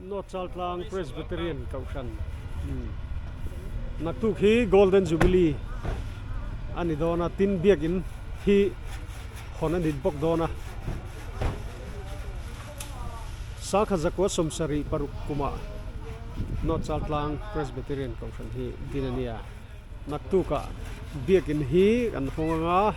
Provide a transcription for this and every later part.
North Chaltlang Presbyterian Kohhran naktuk hi Golden Jubilee a ni dawn a, tin biakin hi hawn a ni bawk dawn a. Sakha zakua 76 kumah North Chaltlang Presbyterian Kohhran hi din a ni a. Naktukah biakin hi kan hawng anga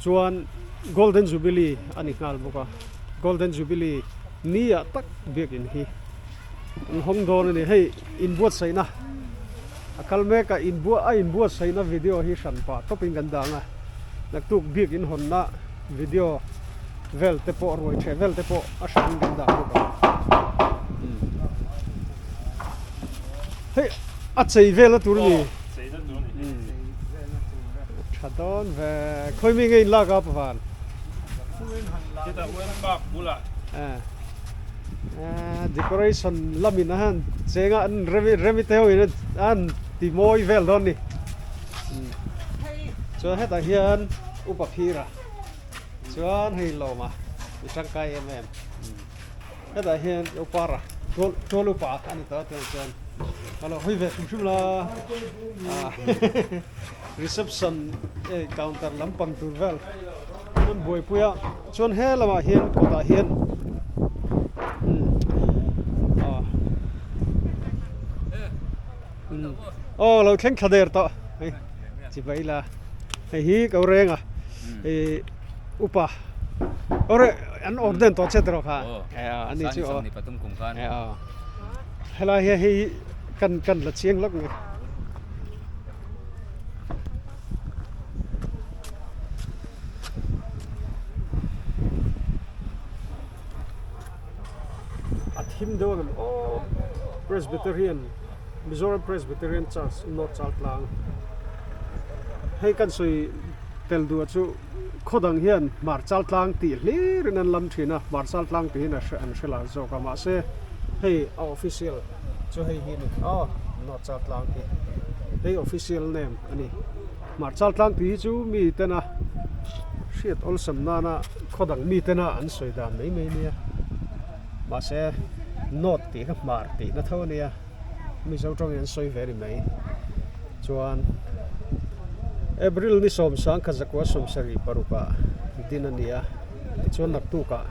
chuan Golden Jubilee a ni nghal bawk a, Golden Jubilee ni ah tak biakin hi an hawng dawn a ni. Hei inbuatsaihna a kal mek a, inbuah a inbuatsaihna video hi hran pah tawpin kan dang a, naktuk biakin hawnna video vel te pawh ruai theh vel te pawh a hranin kan dah bawk ang. Hei a chei vel a tur a ni. Tha dawn ve. Khawi mi nge in lak a Pavan? Chutah UN Park bulah. Decoration lamin a han cheng a an remi remi te ho in an ti mawi vel dawn ni. Chuan hetah hian upa phira chuan hei lawma i tangkai em em. Hetah hian upara tual tual upa a ni tawh a tunah chuan a lo hawi ve hrim hrim la reception eh counter lampang tur vel an buaipui a chuan he lamah hian kawtah hian umm aw lo thleng thla der tawh hei chibai la hei hi ko reng a ih upa awre an order tawh che tawh kha ani chu aw helai hian hei kan kan la chiang lawk mai a thim deuh ang aw Presbyterian Mizoram Presbyterian Church North Chaltlang hei kan sawi tel duh a chu. Khaw dang hian Hmarchal tlang tih hlirin an lam thin a, Hmarchal tlang tih hian an hre lar zawk a, mahse hei a official chu hei hi a ni aw, Northchal tlang hi hei official name a ni. Hmarchal tlang tih hi chu mi tena hriat awlsam nana khaw dang mi tena an sawi dan mai mai nia, mahse North tih kha Hmar tihna tho a nia. Mizo tawngin an sawi ve a ni mai. Chuan April ni 1976 ah din a ni a, tichuan naktukah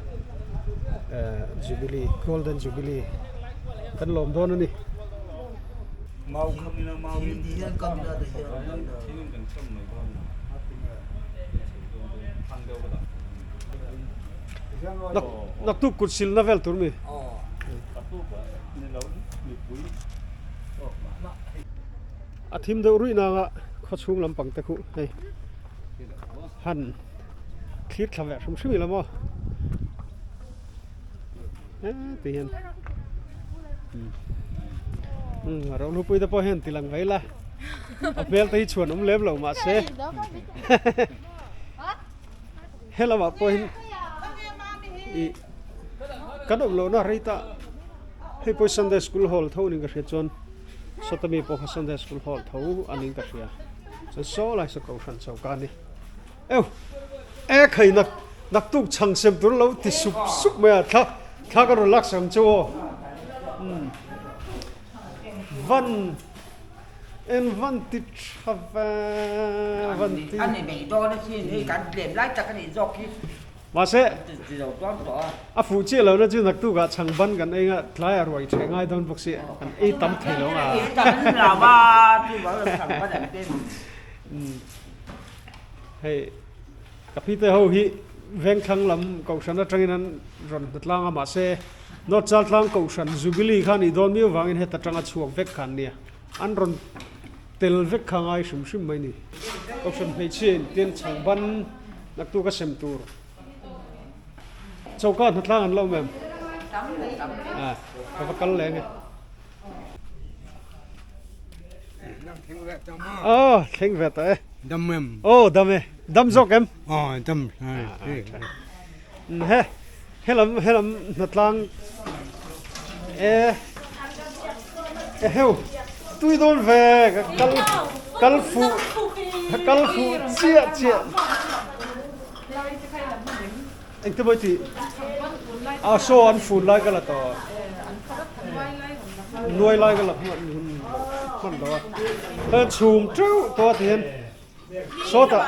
eh Jubilee, Golden Jubilee kan lawm dawn a ni. Naktuk kut silna vel tur mi. A thim deuh ruih nanga khaw chhung lampang te khuh hei han thlir thla ve hrim hrim ila maw heti hian umm a rohlupui te pawh hian ti lang mai la a hmel te hi chhuan awm lem lo mahse helamah pawh hian ih. Kan awm lohna rei ta hei pawh hi Sunday school hall tho niin ka hria chuan sawta mi pawh kha Sunday school hall tho a niin ka hria chuan saw lai saw kohhran choka a ni eu e khai nak naktuk chhang sem tur lo ti sup sup mai a thla thla ka rawn lak sak ang chu aw umm van en van ti tha ve van ti a ni mai dawn asin hei kan tlem lai tak a nih zawk hi. Mahse, a fuh chiah lohna chu naktukah chhang ban kan ei nga, tlaiah ruai ṭheh ngai dawn bawk si, kan ei tam thei lo nga. Hei, ka pite ho hi Vengthlang lam Kohhran atangin an rawn hna tlang a, mahse, North Chaltlang Kohhran Jubilee kha nih dawn miau vangin heta tanga chhuak vek kha an nia, an rawn tel vek kha ngai hrim hrim mai ni. Kohhran hmeichhia in tin chhang ban naktuk a sem tur. Choka hnatlang an lo awm em? A, ka va kal leng e. Aw, thleng ve tawh e. Dam em? Aw, dam e. Dam zawk em? Aw, dam. He, helam, helam hnatlang e, e heu, tui dawn ve, ka kal, kal fuh, ka kal fuh chiah chiah. Engte mawi tih? A saw an fun lai ka la tawh. Nuai lai ka la hman lo a. Hei chhum teuh tawh a ti hian sawtah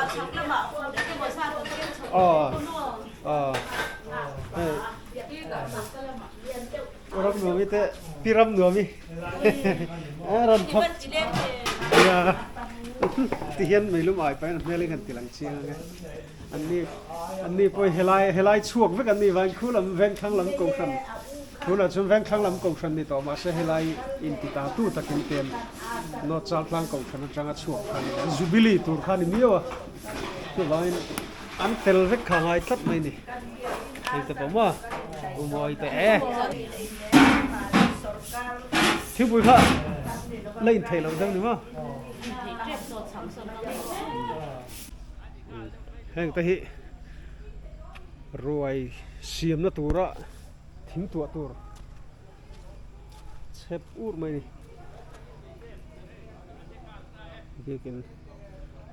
aw aw hei ram nuami te pi ram nuami ram thawk nia ti hian meilum ai pahin a hmel hi kan ti lang chiang ang e. Anni anni pawh hi helai helai chhuak vek an ni vangin khu lam vengthlang lam kohhran tunah chuan vengthlang lam kohhran ni tawh mahse helai inti ta tu takin pen North Chaltlang kohhran atanga chhuak kha a ni a, Jubilee tur kha a ni miau a, chuvangin an tel vek kha a ngai tlat mai a ni. Hei te pawh maw u mawi teh e. Thingpui kha la intheih loh deuh ni maw? Heng te hi ruai siamna tura thing tuah tur chhep ur mai a ni biakin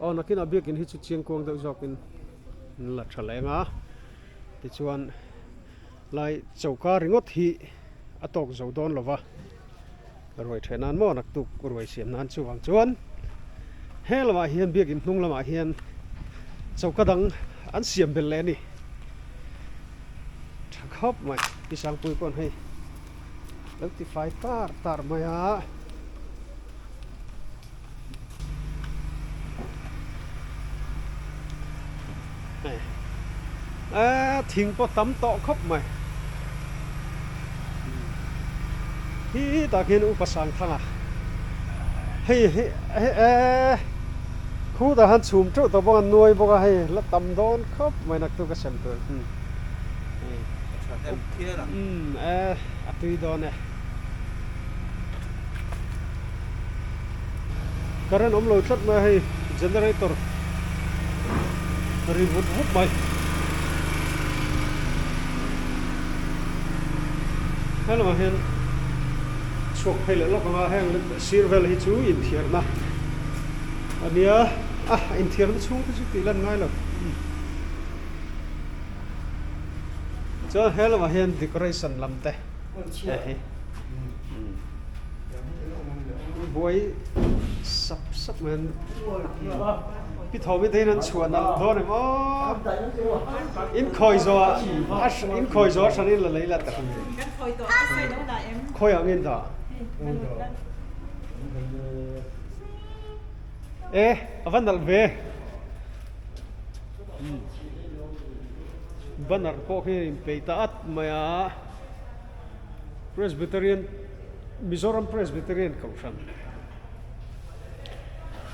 aw nakinah biakin hi chu chiangkuang deuh zawkin an la tha leng a tichuan lai choka ringawt hi a tawk zo dawn lo va. Ruai ṭheh nan maw naktuk ruai siam nan chuvang chuan he lamah hian biakin hnung lamah hian choka dang an siam belh leh a ni. Ṭha khawp mai Pi Sangpui paw'n hei lo ti fai tar tar mai a. Hei eee thing pawh tam tawh khawp mai hi tah khian upa Sangthanga hei hi eee khutah khan chhum teuh tawh bawk a nuai bawk a hei la tam dawn khawp mai naktuk a sem tur umm eee a tui dawn e. Current awm lo tlat mai a hei generator ri vut vut mai. He lamah hian chhuak phei leh lawk anga heng sir vel hi chu inthiarna a nia a inthiarna chhung te chu tih lan ngai lo. Chuan he lamah hian decoration lam te. Hei buai sap sap mai an pi tho mi te hian an chhuah nalh dawn em aw in khawi zawh ah in khawi zawh a hran in la lei la tak khawi ah nge in dah e a va nalh ve banner pawh khi a inpeih ta at mai a. Presbyterian Mizoram Presbyterian Kohhran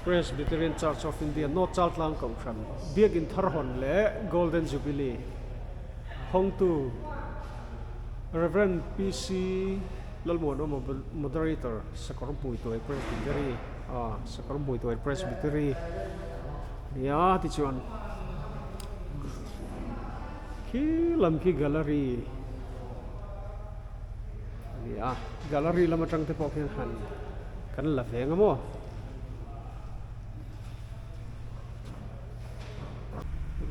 Presbyterian Church of India North Chaltlang Kohhran Biakin thar hawn leh Golden Jubilee hawngtu Rev. PC Lalmuanawma Moderator Sakawrhmuituai Presbytery ah Sakawrhmuituai Presbytery nia tichuan Khi lam khi gallery a ni a, gallery lam atang te pawh khian han kan la ve ang a maw.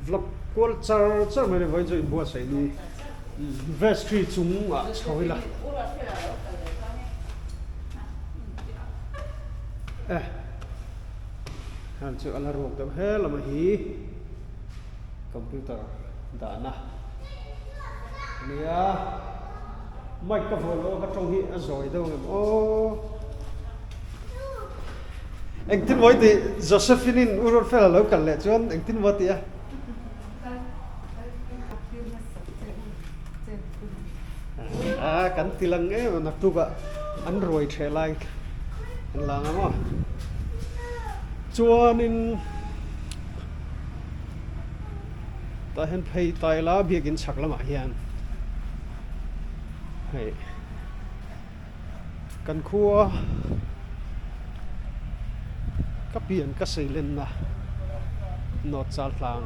Vlog kual char char mai a ni vawiin chu inbuatsaih ni vestry chung ah chho ila eh han chu a la ruak deuh he lam a hi. Computer dahna a nia mic ka vuah loh a ka tawng hi a zawi deuh ang em aw engtin maw i tih Josephine in u Ruatfela lo kal leh chuan engtin maw a tih a a kan ti lang em a naktuk ah an ruai theh lai an la ang maw chuanin. Tah hian phei ta ila biakin chhak lamah hian hei kan khua ka pian ka sei lenna North Chaltlang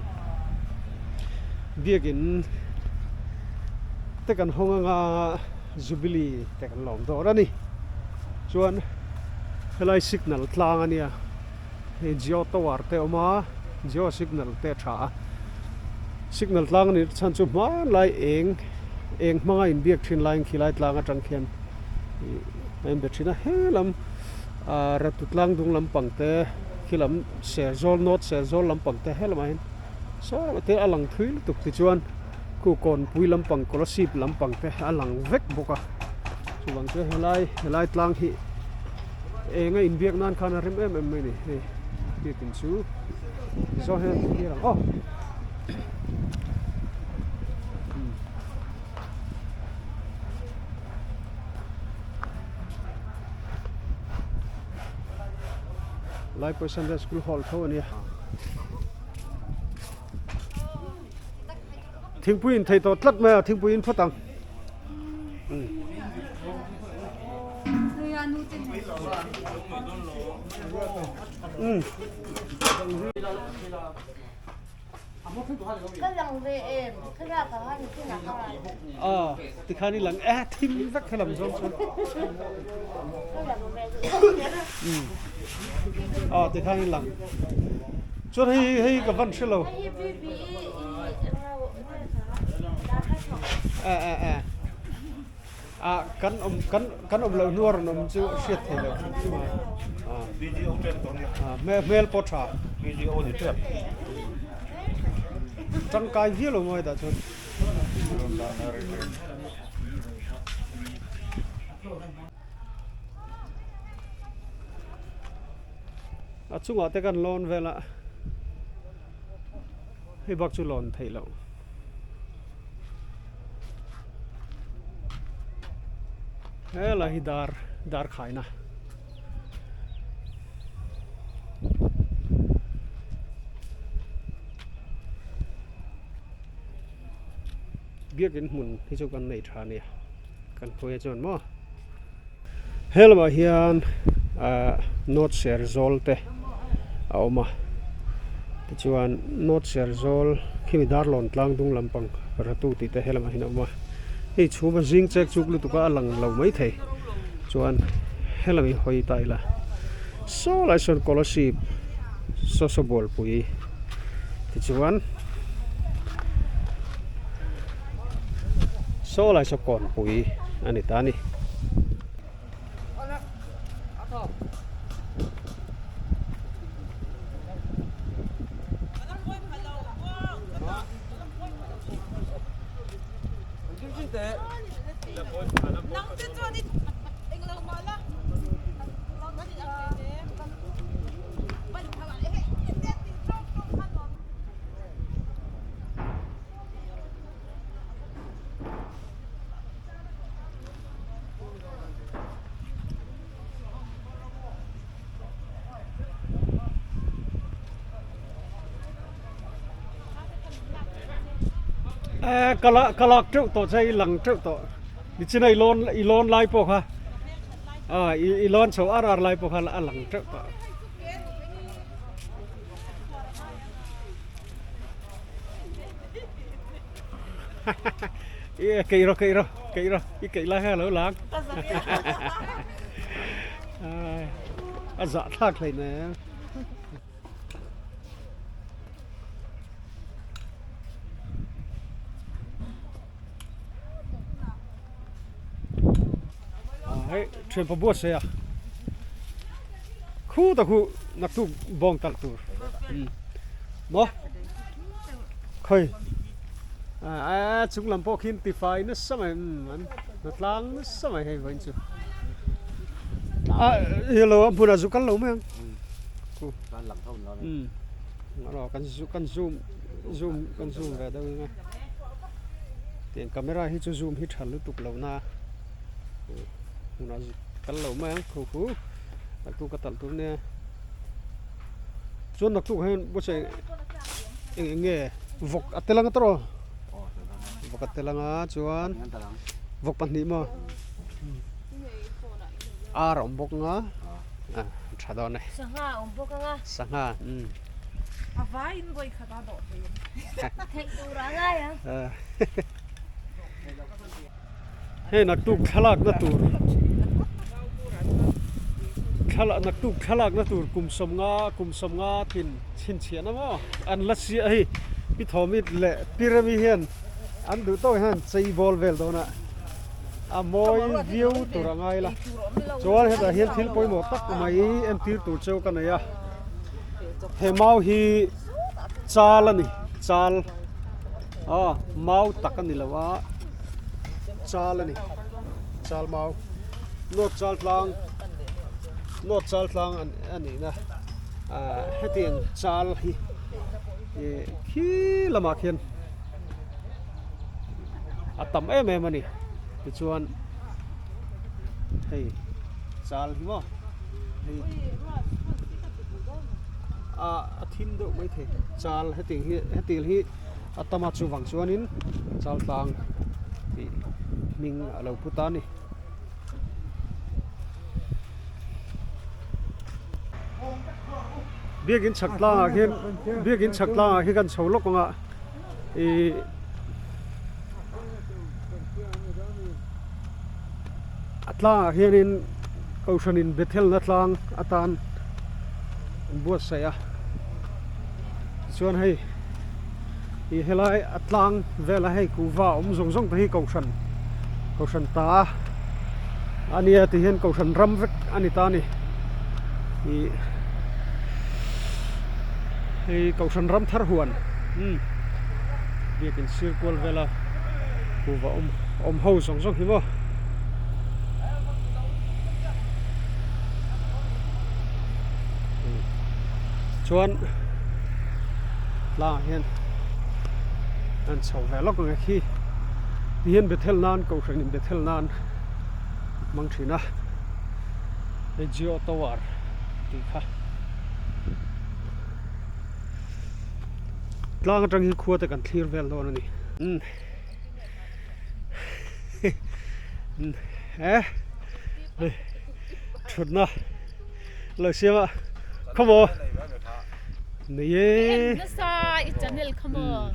biakin te kan hawng anga Jubilee te kan lawm dawn a ni chuan helai signal tlang a nia. Hei Jio tower te a awm a, Jio signal te a tha a, signal tlang a nih chhan chu hmanlai eng Eng hmanga inbiak thin laiin khilai tlang atang khian ih a inbe thin a, he lam ah Ratu tlang dung lampang te khi lam Serzawl North Serzawl lampang te he lamah hian saw lamah te a lang thui lutuk tichuan khu Kawnpui lampang Kolasib lampang te a lang vek bawk a, chuvang chuan helai helai tlang hi eng a inbiak nan khan a rem em em mai a ni hei biakin chu zawng hian a thlir ang aw. Laipui Sunday School Hall tho a nia. Thingpui in thei tawh tlat mai a, thingpui in phawt ang. Aw tikhan i lang e thim vek kha lam zawng chuan aw tikhan i lang chuan hei hei ka van hre lo e e e ah kan awm kan kan awm loh hnuar an awm chu hriat thei lo hrim hrim a ah hmel pawh tha tangkai viau lo mawi dah chuan. A chungah te kan lawn vel a hei bak chu lawn theih loh. Helai hi dar dar khaina. Biakin hmun hi chu kan nei tha a nia kan hnuaiah chuan maw he lamah hian ahh note ser zawl te a awm a tichuan note ser zawl khimi darlawn tlang dung lampang ratu tih te he lamah hian a awm a hei chhuma zing chek chuk lutuk a a lang lo maithei chuan helam hi hawi ta ila saw lai sawn kolasib saw saw bualpui tichuan saw lai saw kawnpui a ni ta a ni. Eh ka la ka lak teuh tawh che i lang teuh tawh nichina i lawn i lawn lai pawh kha ah i i lawn chho ar ar lai pawh kha a lang teuh tawh. Keih rawh keih rawh keih rawh i keih lai kha a lo lang a zahthlak hlei mai. Hei thianpa buat sei a khu ta khu naktuk bawng talh tur maw khawi a chung lam pawh khian tifai nasa mai an hnatlang nasa mai hei vawiin chu a ilo a hmunah zu kal lo mai ang kan kan zoom zoom kan zoom ve deuh ang a tiang camera hi chu zoom hi tha lutuk lo na hmunah kal lo mai ang khu khu naktuk ka talh tur nia chuan naktuk hian buatsaih eng eng nge vawk a tel anga tawh vawk a tel anga chuan vawk pahnih maw ar a awm bawk anga a tha dawn e sangha a awm bawk anga sangha umm a vaiin vawi khat a dawh thei ang theih tur a ngai ang Hei naktuk thlalakna tur thlalak naktuk thlalakna tur kum sawmnga kum sawmnga tlin chhinchhiahna maw an la siah a hei pi Thawmit leh pi Remi hian. An duh tawk hian chei bawl vel dawn a, a mawi viau tur a ngai la. Chuan hetah hian thil pawimawh tak mai entir tur cheu ka nei a, he mau hi chal a ni, chal aw mau tak a ni lo a, chal a ni, chal mau, nawt chal tlang, nawt chal tlang a nihna ah hetiang chal hi ih khi lamah khian. A tam em em a ni tichuan hei chal hi maw hei ah a thim deuh mai thei chal hetiang hi hetiang hi a tam a chuvang chuanin chal tlang tih hming a lo pu ta a ni. Biakin chhak tlangah khian biakin chhak tlangah khian kan chho lawk ang a ih a tlangah hianin kohhranin Bethelna tlang atan an buatsaih a tichuan hei ih helai a tlang vela hei kuhva awm zawng zawng te hi kohhran kohhran ta a nia ti hian kohhran ram vek a ni ta a ni ih hei kohhran ram thar huan umm biakin sir kual vela kuhva awm awm ho zawng zawng hi maw. Chuan tlangah hian an chho ve lawk ang e khi ti hian Bethel nan kohhran in Bethel nan hmang thin a hei Jio Tower tih kha tlang atang hi khua te kan thlir vel dawn a ni umm he thutna. Lo siam a khawmaw nei e nasa i channel khawmaw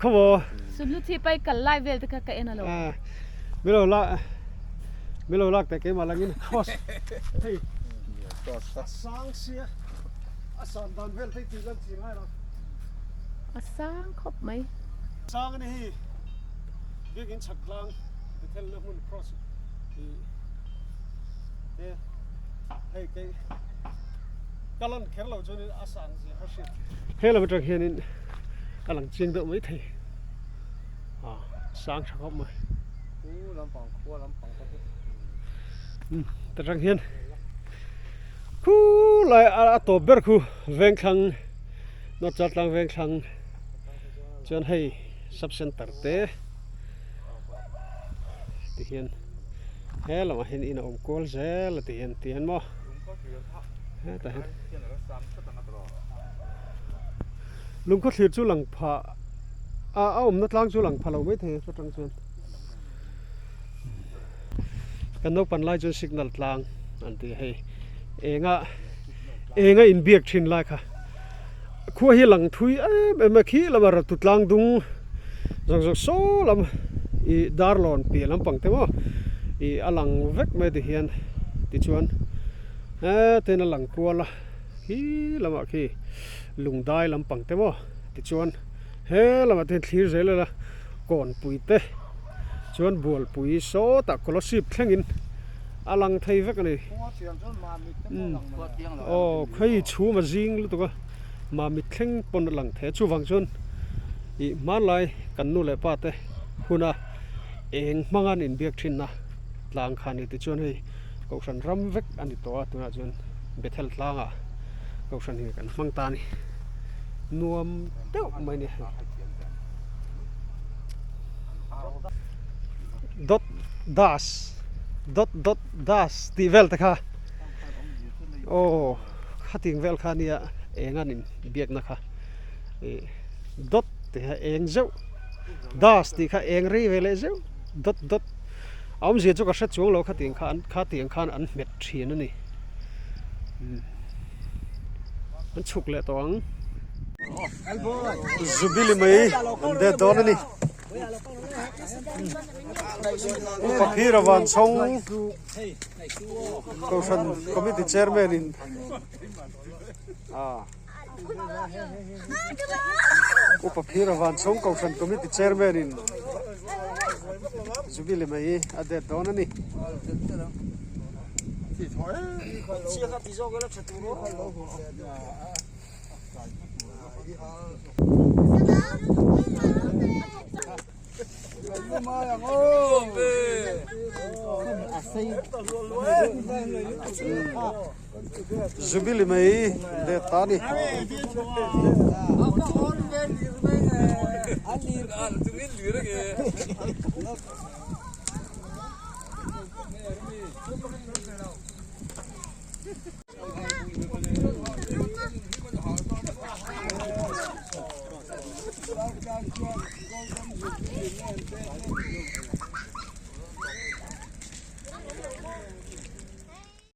khawmaw sumlu thi pai kal lai vel te kha ka en alo milo la milo lak te keimah langin cross hei a sang sia a san dan vel te tih lan chi ngai lo a sang khawp mai sang ani hi biakin chhak tlang Bethel na hmun cross hi hei kei ka lan kher lo chuanin a sang zia kha hriat he lam atang hianin a lang chiang deuh mai thei a sang tha khawp mai ta tang hian khu lai a tawp ber khu vengthlang North Chaltlang vengthlang chuan hei sub center te tihian he lamah hian in a awm kual zel a ti hian ti hian maw hetah hian lungkhaw thlir chu lang phah a a awmna tlang chu lang pha lo mai thei a chutang chuan kan naupan lai chuan signal tlang an ti hei enga enga inbiak thin lai kha. Khua hi lang thui em em a khi lama ratu tlang dung zawng zawng saw lam ih darlawn piah lampang te maw ih a lang vek mai ti hian tichuan hetin a lang kual a khi lamah khi lungdai lampang te maw tichuan he lamah te hian thlir zel ila kawnpui te chuan bualpui sawtah kolasib thlengin a lang thei vek a ni aw khawi chhum a zing lutuk a mamit thleng pawn a lang thei a chuvang chuan ih hmanlai kan nu leh pa te huna eng hmanga an inbiak thin na tlang kha a ni tichuan hei kohhran ram vek a ni tawh a tunah chuan Bethel tlangah kohhran hi kan hmang ta a ni nuam deuh mai a ni hei dot das dot dot das tih vel te kha aw khating vel kha nia eng an in biakna kha ih dot tih kha eng zeuh das tih kha eng rei ve leh zeuh dot dot a awmzia chu ka hre chuang lo khating kha an khatiang khan an hmet thin a ni an chhuk leh tawh ang zubili mai an det dawn a ni. Paphir a van chhawng Kohhran Committee Chairman in a. Upa Phira Vanchhawng Kohhran Committee Chairman in Jubilee mai a det dawn a ni. Jubilee mai det ta ni.